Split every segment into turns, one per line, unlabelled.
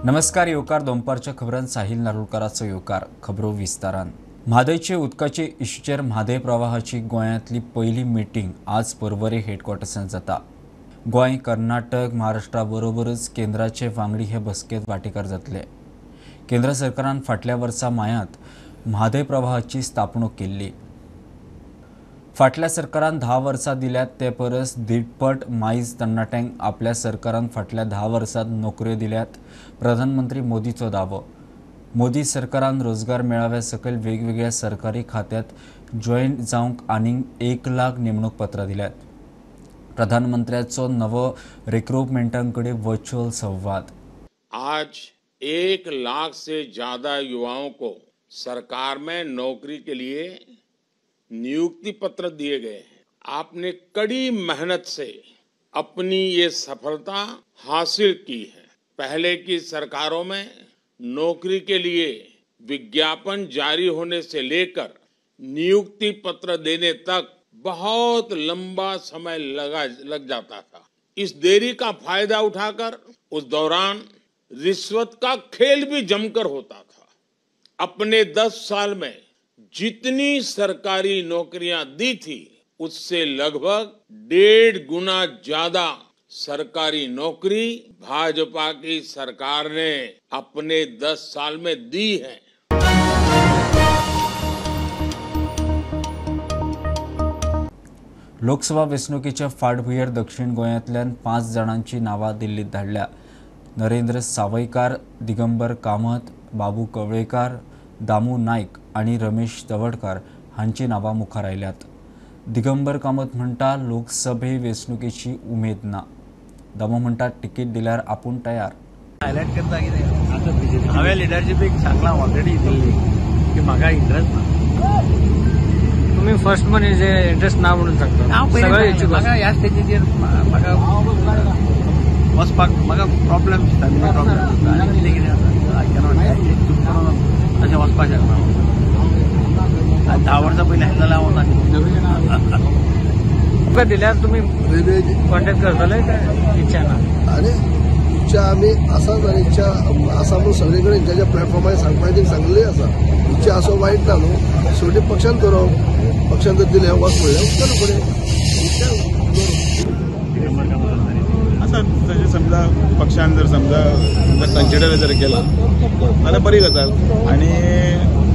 नमस्कार येवकार दोनपारच्या खबरांत साहिल नारुलकाराचो येवकार. खबरो विस्तारान. म्हादयचे उदकाचे इश्यूचेर म्हादय प्रवाहाची गोंयांतली पयली मिटींग आज पर्वरे हेडक्वॉर्टर्सांत जाता. गोंय, कर्नाटक, महाराष्ट्रा बरोबरच केंद्राचे वांगडी हे बसकेंत वांटेकार जातले. केंद्र सरकारान फाटल्या वर्सा मायांत म्हादय प्रवाहाची स्थापणूक केल्ली. फाटल्या सरकारान 10 वर्सां दिल्यात ते परस दीडपट मायज तरणाट्यांक आपल्या सरकारान फाटल्या 10 वर्सांत नोकऱ्यो दिल्यात. प्रधानमंत्री मोदीचो दावो. मोदी सरकारान रोजगार मेळाव्या सकयल वेगवेगळ्या सरकारी खात्यांत जॉयन जावंक आनीक 1 लाख नेमणूक पत्रां दिल्यात. प्रधानमंत्र्याचो नवो रिक्रुटमेंटां कडेन वर्च्युअल संवाद.
आज 1 लाख से ज्यादा युवाओं को सरकार में नौकरी के लिए नियुक्ति पत्र दिए गए हैं. आपने कड़ी मेहनत से अपनी ये सफलता हासिल की है. पहले की सरकारों में नौकरी के लिए विज्ञापन जारी होने से लेकर नियुक्ति पत्र देने तक बहुत लंबा समय लग जाता था. इस देरी का फायदा उठाकर उस दौरान रिश्वत का खेल भी जमकर होता था. अपने 10 साल में जितनी सरकारी नौकरियां दी थी उससे लगभग 1.5 गुना ज्यादा सरकारी नौकरी भाजपा की सरकार ने अपने 10 साल में दी है.
लोकसभा वेंचणुकेच्या फाटभुंयेर दक्षिण गोंयांतल्यान 5 जाणांची नांवां दिल्लीत धाडल्या. नरेंद्र सावयकार, दिगंबर कामत, बाबू कवळेकार, दामू नायक आनी रमेश तवडकार हांची नांवां मुखार आयल्यात. दिगंबर कामत म्हणटा लोकसभे वेंचणुकेची उमेद ना. दामू म्हणटा तिकीट दिल्यार आपूण तयार.
हायलायट करता कितें हांवें लिडरशिपीक सांगलां ऑलरेडी दिल्ली की म्हाका इंट्रस्ट ना.
तुमी फर्स्ट मनीस जे इंट्रस्ट ना म्हणून सांगता.
हांव पयलीं म्हाका ह्या स्टेजीचेर म्हाका वचपाक म्हाका प्रॉब्लेम दिसता, प्रॉब्लेम दिसता आनी कितें कितें आसा. I cannot चूक करून तशें वचपाक शकना. 10 वर्सां पयलीं आसलें जाल्यार हांव वतां.
तुमकां दिल्यार तुमी कॉन्टेक्ट करतले काय इच्छा ना?
आनी इच्छा आमी आसाच आनी इच्छा आसा म्हणून सगळे कडेन ज्या ज्या प्लॅटफॉर्मार सांगपाचें सांगलेली आसा. इच्छा असो वायट ना न्हू, शेवटी पक्षान करप, पक्षान जर दिलें वच म्हणलें चल फुडें इच्छा.
आसा तशें समजा पक्षान जर समजा कन्सिडर जर केला जाल्यार बरी गजाल. आनी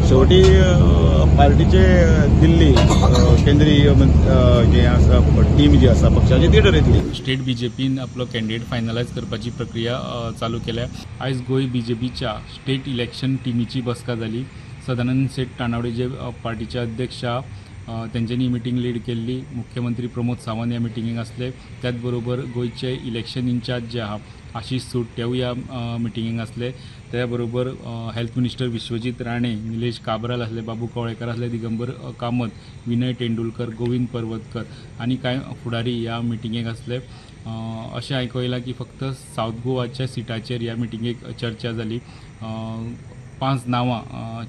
शेवटी पार्टीचे दिल्ली केंद्रीय जे आसा टीम जी आसा पक्षाची ती ठरयतली.
स्टेट बीजेपीन आपलो कॅन्डिडेट फायनलायज करपाची प्रक्रिया चालू केल्या. आयज गोंय बीजेपीच्या स्टेट इलेक्शन टिमीची बसका जाली. सदानंद शेट तानावडे जे पार्टीचे अध्यक्ष तेंच्यांनी मिटींग लीड केल्ली. मुख्यमंत्री प्रमोद सावंत ह्या मिटिंगेक आसले. त्याच बरोबर गोंयचे इलेक्शन इन्चार्ज जे आहा आशिष सूट तेवूय ह्या मिटिंगेक आसले. त्या बरोबर हेल्थ मिनिस्टर विश्वजीत राणे, निलेश काब्राल आसले, बाबू कवळेकर आसले, दिगंबर कामत, विनय तेंडुलकर, गोविंद पर्वतकर आनी कांय फुडारी ह्या मिटिंगेक आसले. अशें आयकूं येयलां की फक्त सावथ गोवाच्या सिटाचेर ह्या मिटिंगेक चर्चा जाली. 5 नांवां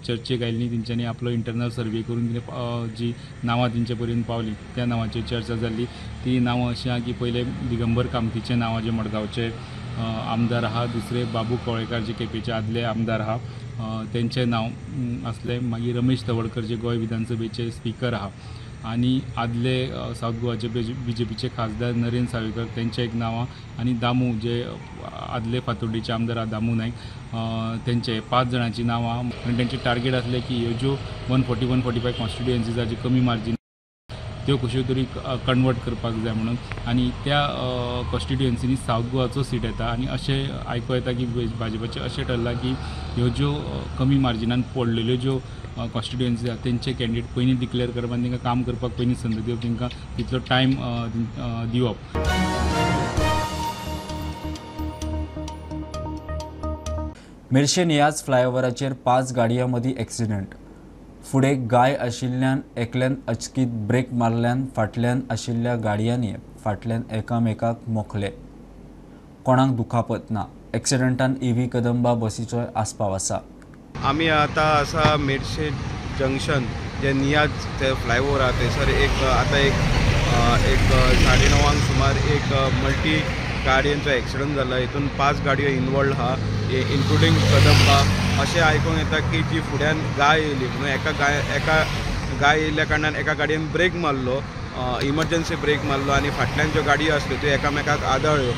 चर्चेक आयिल्लीं. तेंच्यांनी आपलो इंटरनल सर्वे करून कितें जी नांवां तेंचे पर्यंत पावली त्या नांवांचेर चर्चा जाल्ली. ती नांवां अशीं आहा की पयलें दिगंबर कामतीचें नांव जें मडगांवचे आमदार आहा, दुसरे बाबू कवळेकार जे केपेंचे आदले आमदार आहा तेंचें नांव आसलें, मागीर रमेश तवडकर जे गोंय विधानसभेचे स्पिकर आहा आनी आदले सावथ गोवाचे बीजेपीचे खासदार नरेंद्र सावयकर तेंचें एक नांव आहा आनी दामू जे आदले फातोड्डेचे आमदार आहा दामू नायक तेंचे 5 जाणांची नांवां आनी तेंचें टार्गेट आसलें की ह्यो ज्यो 140 145 कॉन्स्टिट्युएन्सीज आहा ज्यो कमी मार्जीन त्यो कश्यो तरी कन्वर्ट करपाक जाय म्हणून. आनी त्या कॉन्स्टिट्युएन्सीनी सावथ गोवाचो सीट येता आनी अशें आयकूं येता की भाजपाचें अशें ठरलां की ह्यो ज्यो कमी मार्जिनान पडलेल्यो ज्यो कॉन्स्टिट्युएन्सी आसा तेंचे कॅन्डिडेट पयलीं डिक्लेअर करप आनी तांकां काम करपाक पयलीं संद दिवप, तांकां तितलो टायम दिवप.
मेरशे नियाज फ्लायओव्हराचेर 5 गाडयां मदीं एक्सिडंट. फुडें गाय आशिल्ल्यान एकल्यान अचकीत ब्रेक मारल्यान फाटल्यान आशिल्ल्या गाडयांनी फाटल्यान एकामेकाक मोखले. कोणाक दुखापत ना. एक्सिडंटान ईव्ही कदंबा बसीचोय आस्पाव आसा.
आमी आतां आसा मेरशे जंक्शन जे नियाज ते फ्लायओव्हर आहा थंयसर एक आतां एक 9:30 सुमार एक मल्टी गाडयेंचो एक्सिडंट जाला. हितून 5 गाडयो इनवॉल्ड आहा. इन्क्लुडींग कदंबा. अशें आयकूंक येता की जी फुड्यान गाय येयली म्हणून एका गाय येयल्ल्या कारणान एका गाडयेन ब्रेक मारलो, इमर्जन्सी ब्रेक मारलो आनी फाटल्यान ज्यो गाडयो आसल्यो त्यो एकामेकाक आदळ्यो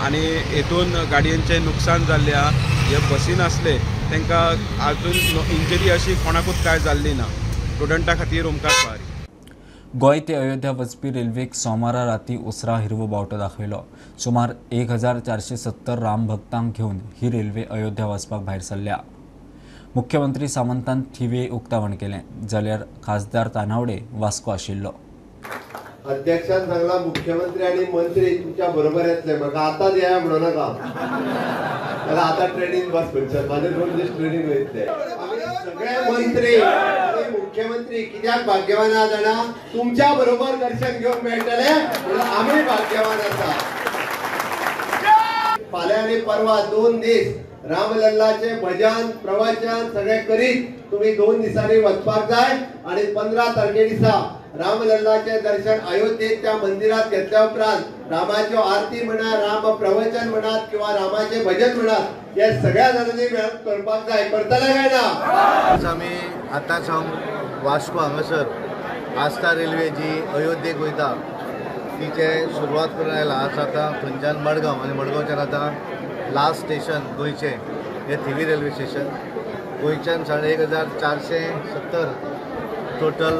आनी हेतून गाडयेंचें नुकसान जाल्लें आहा. जे बसीन आसले तांकां आजून इंजरी अशी कोणाकूच कांय जाल्ली ना. स्टुडंटा खातीर ओमकार पवारी.
गोंय ते अयोध्या वचपी रेल्वेक सोमारा राती उसरा हिरवो बावटो दाखयलो. सुमार 1470 रामभक्तांक घेवन ही रेल्वे अयोध्या वचपाक भायर सरल्या. मुख्यमंत्री सामंतान थिवे उक्तावण केलें, जाल्यार खासदार तानावडे वास्को आशिल्लो.
अध्यक्षान सांगला मुख्यमंत्री आनी मंत्री तुमच्या बरोबर येतले, म्हाका आतांच येया म्हणू नाका, जाल्यार आतां ट्रेनीन बस खंयच्यान म्हाजे 2 दीस ट्रेनीन वयतले. आमी सगळे मंत्री आनी मुख्यमंत्री कित्याक भाग्यवान आहा जाणा, तुमच्या बरोबर दर्शन घेवंक मेळटलें म्हणून आमी भाग्यवान आसा. फाल्यां आनी परवा 2 दीस रामलल्लाचे भजन प्रवचन सगळे करीत तुमी 2 दिसांनी वचपाक जाय आनी 15 तारखे दिसा रामलल्लाचे दर्शन अयोध्येत त्या मंदिरात घेतल्या उपरांत रामाच्यो आरती म्हणा, राम प्रवचन म्हणात किंवा रामाचे भजन म्हणात, हे सगळ्या जाणांनी मेळून करपाक जाय. करतले काय ना?
आज आमी आतांच सावन वास्को हांगासर आस्था रेल्वे जी अयोध्येक वयता तिचे सुरवात करून आयला. आज आतां थंयच्यान मडगांव आनी मडगांवच्यान आतां लास्ट स्टेशन गोंयचें हें थिवी रेल्वे स्टेशन. गोंयच्यान 1470 टोटल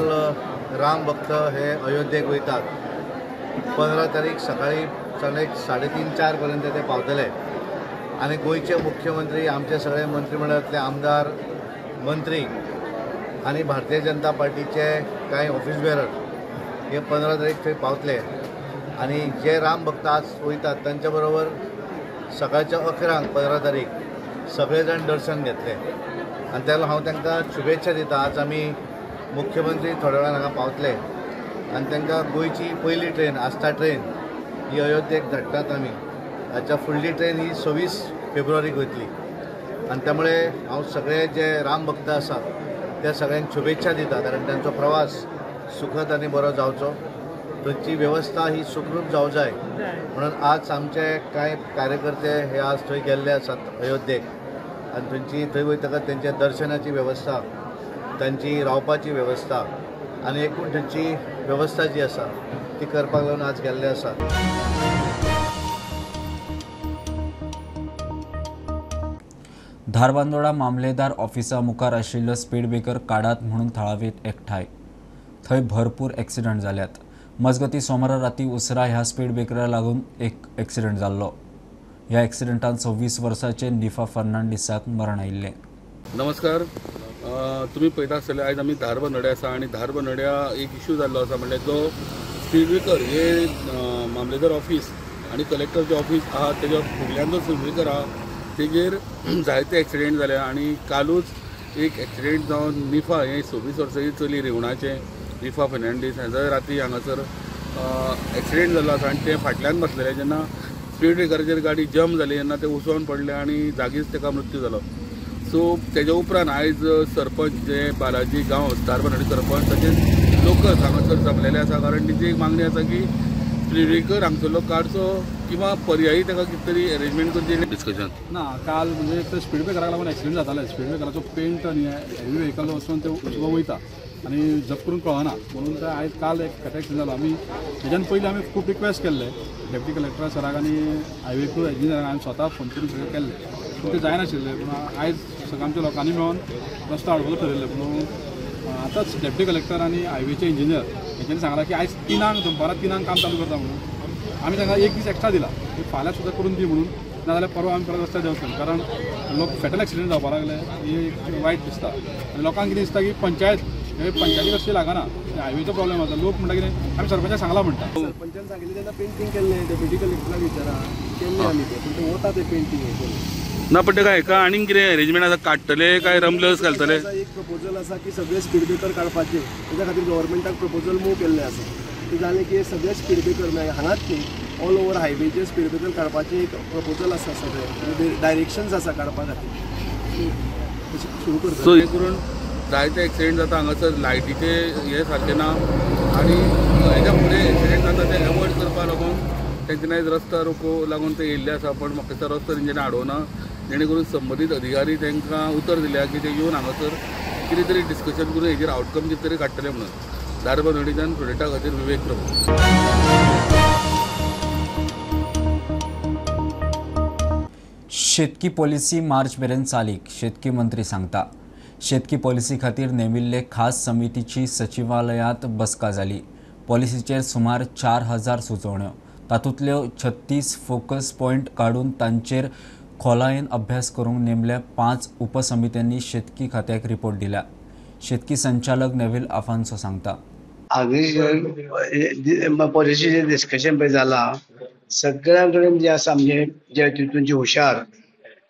राम भक्त हे अयोध्येक वयतात. 15 तारीख सकाळी 3:30-4 पर्यंत ते पावतले आनी गोंयचे मुख्यमंत्री, आमचे सगळे मंत्रिमंडळांतले आमदार, मंत्री आनी भारतीय जनता पार्टीचे कांय ऑफिस बेरर हे 15 तारीख थंय पावतले आनी जे राम भक्त आज वयतात तांच्या बरोबर सकाळच्या 11 15 तारीख सगळे जाण दर्शन घेतले आनी त्याला हांव तांकां शुभेच्छा दिता. आज आमी मुख्यमंत्री थोड्या वेळान हांगा पावतले आनी तांकां गोंयची पयली ट्रेन आस्था ट्रेन ही अयोध्येक धाडटात आमी. हाच्या फुडली ट्रेन ही 26 फेब्रुवारीक वयतली आनी त्यामुळे हांव सगळे जे राम भक्त आसात त्या सगळ्यांक शुभेच्छा दिता, कारण तांचो प्रवास सुखद आनी बरो जावचो, थंयची वेवस्था ही सुखरूप जावं जाय म्हणून आज आमचे कांय कार्यकर्ते हे आज थंय गेल्ले आसात अयोध्येक आनी थंयची थंय वयतकच तेंच्या दर्शनाची वेवस्था, तांची रावपाची वेवस्था आनी एकूण थंयची वेवस्था जी आसा ती करपाक लागून आज गेल्ले आसात.
धारबांदोडा मामलेदार ऑफिसा मुखार आशिल्लो स्पीड ब्रेकर काडात म्हणून थळावेत एकठांय, थंय भरपूर एक्सिडंट जाल्यात. मजगती सोमारा राती उसरा ह्या स्पीड ब्रेकरा लागून एक एक्सिडंट जाल्लो. ह्या एक्सिडंटान 26 वर्साचे निफा फर्नांडीसाक मरण आयिल्लें.
नमस्कार, तुमी पळयता आसतले आयज आमी धारबांदोड्या आसा आनी धारबांदोड्या एक इश्यू जाल्लो आसा, म्हणल्यार जो स्पीड ब्रेकर हे मामलेदार ऑफिस आनी कलेक्टरचें ऑफिस आहा तेज्या फुडल्यान जो स्पीड ब्रेकर आहा तेजेर जायते एक्सिडेंट जाले आनी कालूच एक एक्सिडेंट जावन निफा हे 26 वर्साची चली रिवणाचें निफा फर्नांडीस हांचो राती हांगासर एक्सिडेंट जाल्लो आसा आनी ते फाटल्यान बसलेले जेन्ना स्पीड ब्रेकराचेर गाडी जम्प जाली तेन्ना ते उसोवन पडले आनी जागीच ताका मृत्यू जालो. सो तेज्या उपरांत आयज सरपंच जे बालाजी गांवस धारबांदोडे सरपंच तशेंच लोकच हांगासर जमलेले आसा, कारण तेची एक मागणी आसा की स्पीड ब्रेकर हांगसरलो काडचो किंवा पर्यायी ताका कितें तरी अरेंजमेंट करची. डिस्कशन
ना काल म्हणजे एक तर स्पीड ब्रेकराक लागून एक्सिडंट जाताले. स्पीड ब्रेकराचो पेंट आनी हेवी व्हेकल वचून ते सुद्दां वयता आनी जप करून कळना म्हणून ते आयज काल एक एक्सिडंट जालो. आमी हेज्यान पयलीं आमी खूब रिक्वेस्ट केल्ले डेप्युटी कलेक्टर सराक आनी हायवे क्रू इंजिनियराक, आमी स्वता फोन करून सगळें केल्लें पूण तें जायनाशिल्लें. पूण आयज सगळ्या आमच्या लोकांनी मेळून रस्तो हाडपाचो ठरयल्लें. पूण आतांच डेप्युटी कलेक्टर आनी हायवेचे इंजिनियर हेंच्यांनी सांगलां की आयज 3 दनपारां 3 काम चालू करता म्हणून. आमी तांकां एक दीस एक्स्ट्रा दिला की फाल्यां सुद्दां करून दी म्हणून, नाजाल्यार परवा आमी परत रस्त्यार देंवतले, कारण लोक फेटल एक्सिडंट जावपाक लागले ही वायट दिसता. आनी लोकांक कितें दिसता की पंचायत हे पंचायती कशी लागना, हायवेचो प्रॉब्लेम आसा. लोक म्हणटा कितें आमी सरपंचाक सांगलां म्हणटा.
सरपंचान सांगिल्लें तेन्ना पेंटींग केल्लें, डेप्युटी कलेक्टराक विचारा केल्लें आमी तें, पूण तें वता तें पेंटींग हें करून
ना. पण तेका हेका आनीक कितें अरेंजमेंट आसा, काडटले काय रमलस घालतले?
एक प्रपोजल आसा की सगळे स्पीड ब्रेकर काडपाचे, तेच्या खातीर गव्हर्मेंटाक प्रपोजल मूव केल्लें आसा. तें जालें की सगळे स्पीड ब्रेकर म्हळ्यार हांगाच न्ही, ऑल ओवर हायवेचेर स्पीड ब्रेकर काडपाचें एक प्रपोजल आसा, सगळें डायरेक्शन्स आसा काडपा खातीर सुरू करता.
सो हें करून जायते एक्सिडेंट जाता हांगासर, लायटीचे हे सारकें ना आनी हेच्या फुडें एक्सिडेंट जाता ते एवॉयड करपा लागून तेंच्यांनी आयज रस्ता रोको लागून ते येयल्ले आसा. पण म्हाका दिसता रस्तो तेंच्यांनी हाडोवना जेणे करून संबंदीत अधिकारी तांकां उतर दिल्या की ते येवन हांगासर कितें तरी डिस्कशन करून हेजेर आवटकम कितें तरी काडटले म्हणून. धारबांदोडेच्यान प्रोजेक्टा खातीर विवेक प्रभू.
शेतकी पॉलिसी मार्च मेरेन चालीक, शेतकी मंत्री सांगता. शेतकी पॉलिसी खातीर नेमिल्ले खास समितीची सचिवालयांत बसका जाली. पॉलिसीचेर सुमार 4000 सुचोवण्यो, तातूंतल्यो 36 फोकस पॉयंट काडून तांचेर खोलायेन अभ्यास करूंक नेमल्या 5 उपसमित्यांनी शेतकी खात्याक रिपोर्ट दिला. शेतकी संचालक नेव्हिल आफान्सो सांगता,
एग्रीकल्चर पॉलिसीचें डिस्कशन पळय जालां, सगळ्यां कडेन जे आसा आमचे जे तितून जे हुशार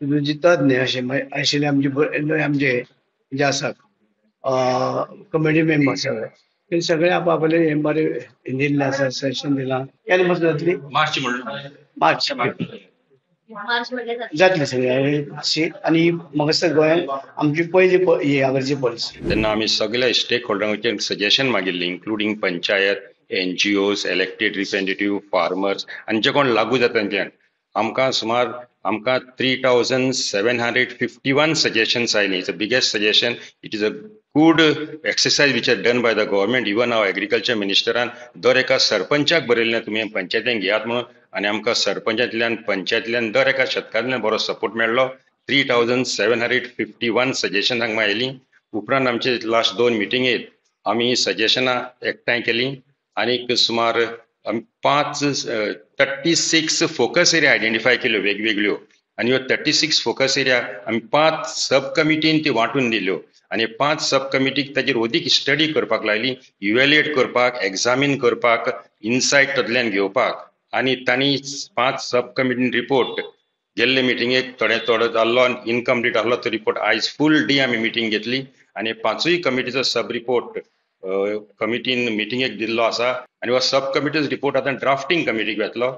तितून जे तज्ञ अशे आशिल्ले आमचे आमचे जे आसात कमिटी मेंबर सगळे ते सगळे आप आपले हे बरे दिल्ले आसा, सजेशन दिलां. केन्ना बसून जातली?
मार्च म्हणून
मार्च जातले सगळे. आनी म्हाका दिसता गोंयांत आमची पयली ही आगरची पॉलिसी.
तेन्ना आमी सगळ्या स्टेक होल्डरांचेर सजेशन मागिल्ली, including panchayat, NGOs, elected representative, farmers आनी जे कोण लागू जाता तांच्यान. आमकां सुमार आमकां 3751 सजेशन्स आयलीं. It's a biggest suggestion. It is a good exercise which are done by the government. Even our agriculture मिनिस्टरान दर एका सरपंचाक बरयल्लें तुमी पंचायतीन घेयात म्हणून, आनी आमकां सरपंचांतल्यान पंचायतींतल्यान दर एका शेतकारांतल्यान बरो सपोर्ट मेळ्ळो. 3751 सजेशन हांगा आयलीं. उपरांत आमचे लास्ट 2 मिटिंगेत आमी सजेशनां एकठांय केलीं आनीक सुमार 36 फोकस एरिया आयडेंटिफाय केल्यो वेगवेगळ्यो, आनी ह्यो 36 फोकस एरिया आमी 5 सब कमिटीन ती वांटून दिल्यो आनी 5 सब कमिटीक ताजेर अदीक स्टडी करपाक लायली, इव्हॅल्युएट करपाक, एग्जामीन करपाक, इनसायट तातूंतल्यान घेवपाक. आनी तांणी 5 सब कमिटीन रिपोर्ट गेल्ले मिटिंगेक थोडे थोडो जाल्लो आनी इनकम्प्लीट आहलो तो रिपोर्ट आयज फूल डे आमी मिटींग घेतली आनी 5 कमिटीचो सब रिपोर्ट कमिटीन मिटिंगेक दिल्लो आसा आनी हो सब कमिटीचो रिपोर्ट आतां ड्राफ्टींग कमिटीक वेतलो.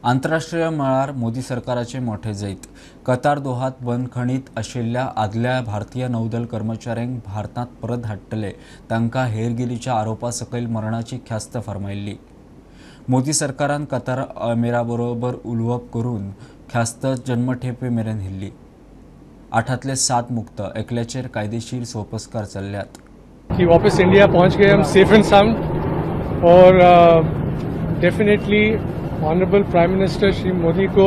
आंतरराष्ट्रीय मळार मोदी सरकाराचे मोठे जैत. कतार दोहात बंदखणीत आशिल्ल्या आदल्या भारतीय नौदल कर्मचाऱ्यांक भारतांत परत हाडटले, तांकां हेरगिरीच्या आरोपा सकयल मरणाची ख्यास्त फर्मायल्ली. मोदी सरकारान कतार अमिरा बरोबर उलोवप करून ख्यास्त जन्मठेपे मेरेन हिल्ली. 8तले 7 मुक्त, एकल्याचेर कायदेशीर सोपस्कार चल्ल्यात.
कि वापस इंडिया पहुंच गए हम सेफ एंड साउंड, और definitely honourable prime minister Shri Modi को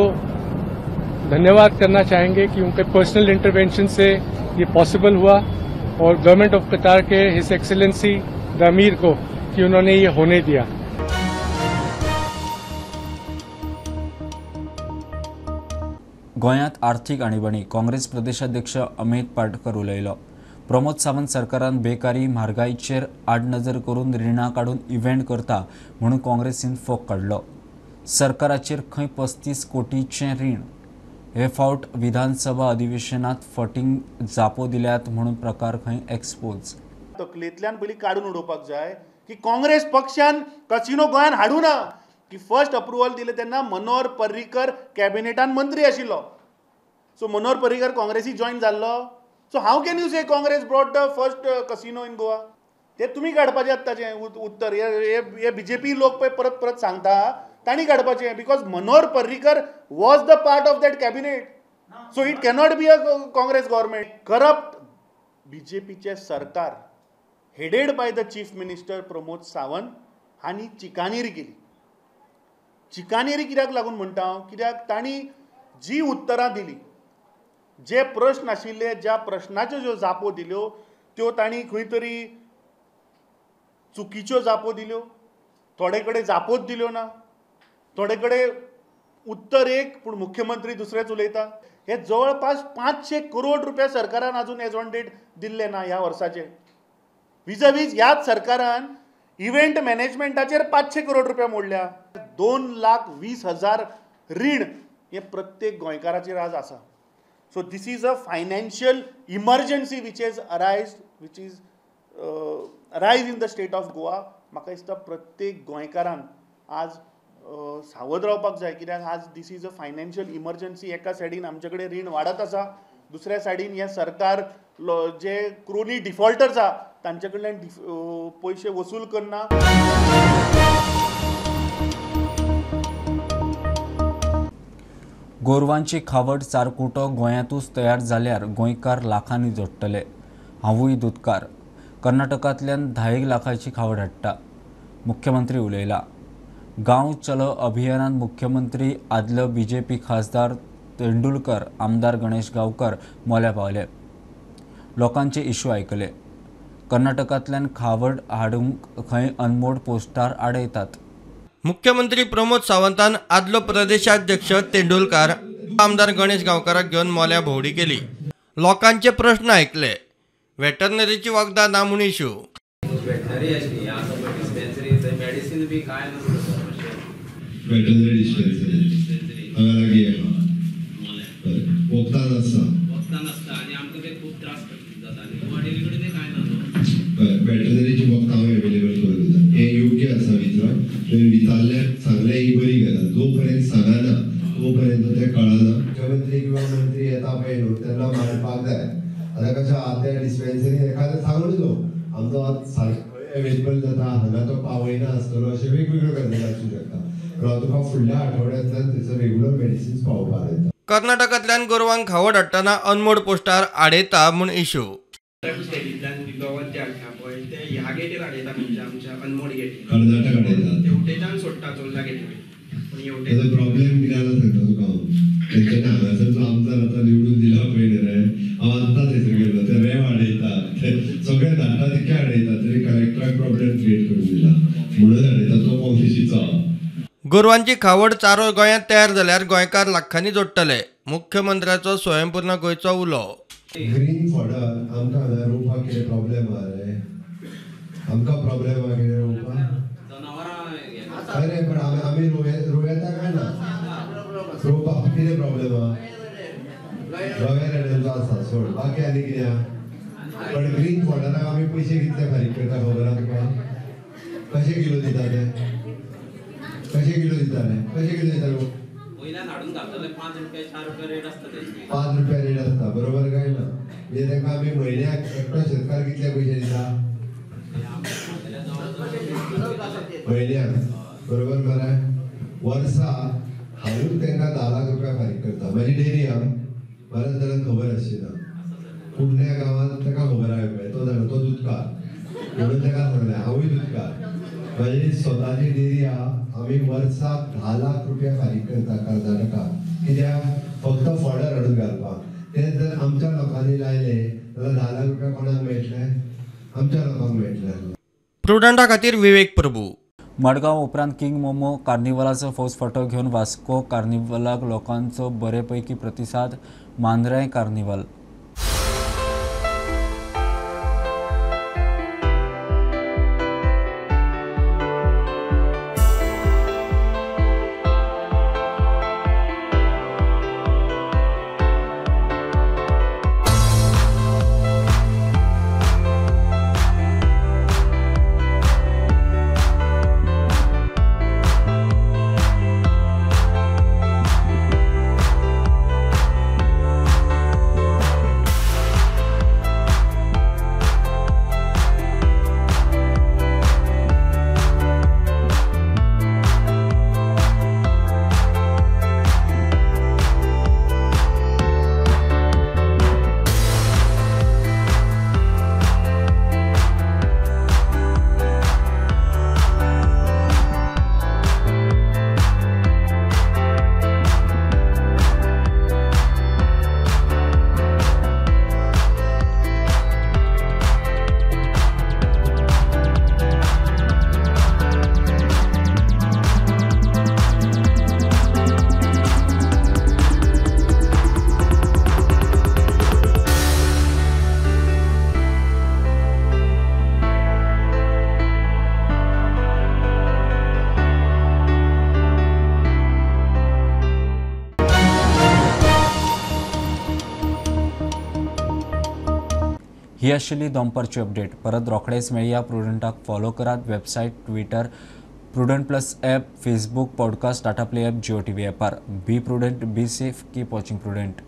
धन्यवाद करना चाहेंगे कि उनके पर्सनल इंटरवेंशन से ये पॉसिबल हुआ, और गवर्नमेंट ऑफ कतार के his excellency the अमीर को कि उन्होंने ये होने दिया.
गोंयांत आर्थिक आणीबाणी काँग्रेस प्रदेशाध्यक्ष अमित पाटकर उलयलो. प्रमोद सावंत सरकारान बेकारी म्हारगायचेर आडनजर करून रिणां काडून इव्हेंट करता म्हणून काँग्रेसीन फोग काडलो. सरकाराचेर खंय 35 कोटीचें रीण, हे फावट विधानसभा अधिवेशनात फटींग जापो दिल्यात म्हणून प्रकार खंय एक्सपोज.
तकलेंतल्यान पयलीं काडून उडोवपाक जाय की काँग्रेस पक्षान कसिनो गोंयांत हाडूं ना. की फर्स्ट अप्रुवल दिलें तेन्ना मनोहर पर्रीकर कॅबिनेटान मंत्री आशिल्लो. सो मनोहर पर्रीकर काँग्रेसी जॉयन जाल्लो. So how can you say Congress brought the first casino in Goa? ते तुमी काडपाचें आतांचें उत्तर. हे बीजेपी लोक पळय परत परत सांगता तांणी काडपाचें, because Manohar Parrikar was the part of that cabinet. So it cannot be a Congress government. Corrupt बीजेपीचें सरकार headed by the chief minister Pramod Sawant हांणी चिकानेरी केली. चिकानेरी कित्याक लागून म्हणटा हांव, कित्याक तांणी जी उत्तरां दिली, जे प्रश्न आशिल्ले, ज्या प्रश्नाच्यो ज्यो जापो दिल्यो त्यो तांणी खंय तरी चुकीच्यो जापो दिल्यो, थोडे कडेन जापोच दिल्यो ना, थोडे कडेन उत्तर एक पूण मुख्यमंत्री दुसरेंच उलयता. हे जवळपास 500 करोड रुपया सरकारान अजून एज ऑन डेट दिल्ले ना ह्या वर्साचे. विजवीज ह्याच सरकारान इव्हेंट मॅनेजमेंटाचेर 500 करोड रुपया मोडल्या. 2,20,000 रीण हे प्रत्येक गोंयकाराचेर आज आसा. So this is a financial emergency which is arise arise in the state of Goa. म्हाका दिसता प्रत्येक गोंयकारान आज सावध रावपाक जाय, कित्याक आज this is a financial emergency. एका सायडीन आमचे कडेन रीण वाडत आसा, दुसऱ्या सायडीन हें सरकार जे क्रोनी डिफॉल्टर्स आसा तांचे कडल्यान पयशे वसूल करना.
गोरवांची खावड चारकुटो गोंयांतूच तयार जाल्यार गोंयकार लाखांनी जोडटले. हांवूय दुदकार. कर्नाटकांतल्यान 10 लाखांची खावड हाडटा. मुख्यमंत्री उलयला. गांव चलो अभियानान मुख्यमंत्री आदलो बीजेपी खासदार तेंडुलकर, आमदार गणेश गांवकर मोल्या पावले. लोकांचे इश्यू आयकले. कर्नाटकांतल्यान खावड हाडूंक खंय अनमोड पोस्टार आडयतात.
मुख्यमंत्री प्रमोद सावंतान आदलो प्रदेशाध्यक्ष तेंडुलकार, आमदार गणेश गांवकाराक घेवन मोल्या भोंवडी केली. लोकांचे प्रश्न आयकले. वेटरनरीची वखदां ना म्हूण इश्यू.
वेटरनरीची वखदां हांव एवेलेबल करून दिता. हें योग्य आसा विचार. तुवें विचारल्यार सांगलें ही बरी गजाल. जो पर्यंत सांगना तो पर्यंत तें कळना. मुख्यमंत्री किंवा मंत्री येता पळय न्हू तेन्ना मांडपाक जाय. आतां कशें आहा त्या डिस्पेन्सरी एखादें सांगून न्हू आमचो आतां सारको एवेलेबल जाता हांगा तो पावयना आसतलो अशें वेगवेगळ्यो गजाली आसूं शकता. पूण हांव तुका फुडल्या आठवड्यांतल्यान थंयसर रेगुलर मेडिसिन्स पावोवपाक येता.
कर्नाटकांतल्यान गोरवांक खावड हाडटना अनमोड पोस्टार आडयता म्हूण इश्यू.
कर्नाटक आडयता तेजो प्रॉब्लेम कितें जाला सांगता तुका हांव. तेंच्यांनी हांगासर जो आमदार आतां निवडून दिला पळय न्ही रे, हांव आत्तां थंयसर गेल्लो. ते रेंव आडयता, ते सगळे धाडटा तितके आडयता, तरी कलेक्टराक प्रॉब्लेम क्रिएट करून दिला म्हणून आडयता. तो काँग्रेसीचो.
गोरवांची खावड चारो गोंयांत तयार जाल्यार गोंयकार लाखांनी जोडटले. मुख्यमंत्र्याचो स्वयंपूर्ण गोंयचो उलो.
ग्रीन फॉडर आमकां हांगा रोवपाक कितें प्रॉब्लेम आहा रे? आमकां प्रॉब्लेम आहा कितें रोवपाक? अरे पण आमी रोयता काय ना? रोवपाक कितें प्रॉब्लेम आहा? रव्या रेड्यांचो आसा सोड, बाकी आनी कितें आहा? पण ग्रीन फॉडराक आमी पयशे कितले फारीक करता खबर आहा तुका? कशे किलो दिता ते? कशे किलो दिता रे? कशे किलो दिता? 5 रुपया रेट आसता बरोबर काय ना? म्हणजे तांकां आमी म्हयन्याक एकटो शेतकार कितले पयशे दिता म्हयन्याक? बरोबर मरे? वर्सा हांवूच तांकां 10 लाख रुपया फारीक करता. म्हाजी डेरी आहा, बऱ्याच जाणांक खबर आसची ना. कुडण्या गांवांत ताका खबर आहा पळय, तो जाणा, तो दुदकार म्हणून ताका सांगलें हांवूय दुदकार. म्हाजी स्वताची डेरी आहा. आमी वर्साक 10 लाख रुपया फारीक करता कर्नाटकाक. कित्याक? फक्त फॉडर हाडून घालपाक. तें जर आमच्या लोकांनी लायले जाल्यार 10 लाख रुपया कोणाक मेळटले? आमच्या लोकांक मेळटले.
प्रुडंटा खातीर विवेक प्रभू.
मडगांव उपरांत किंग मोमो कार्निवलाचो फौजफाटो घेवन वास्को कार्निवलाक लोकांचो बरेपैकी प्रतिसाद. मांद्रें कार्निवल. ही आशिल्ली दनपारची अपडेट. परत रोखडेच मेळया. प्रुडंटाक फॉलो करात. Website, Twitter, Prudent plus app, Facebook, podcast, Tata Play app, Jio TV ॲपार. Be prudent, be safe, keep watching Prudent.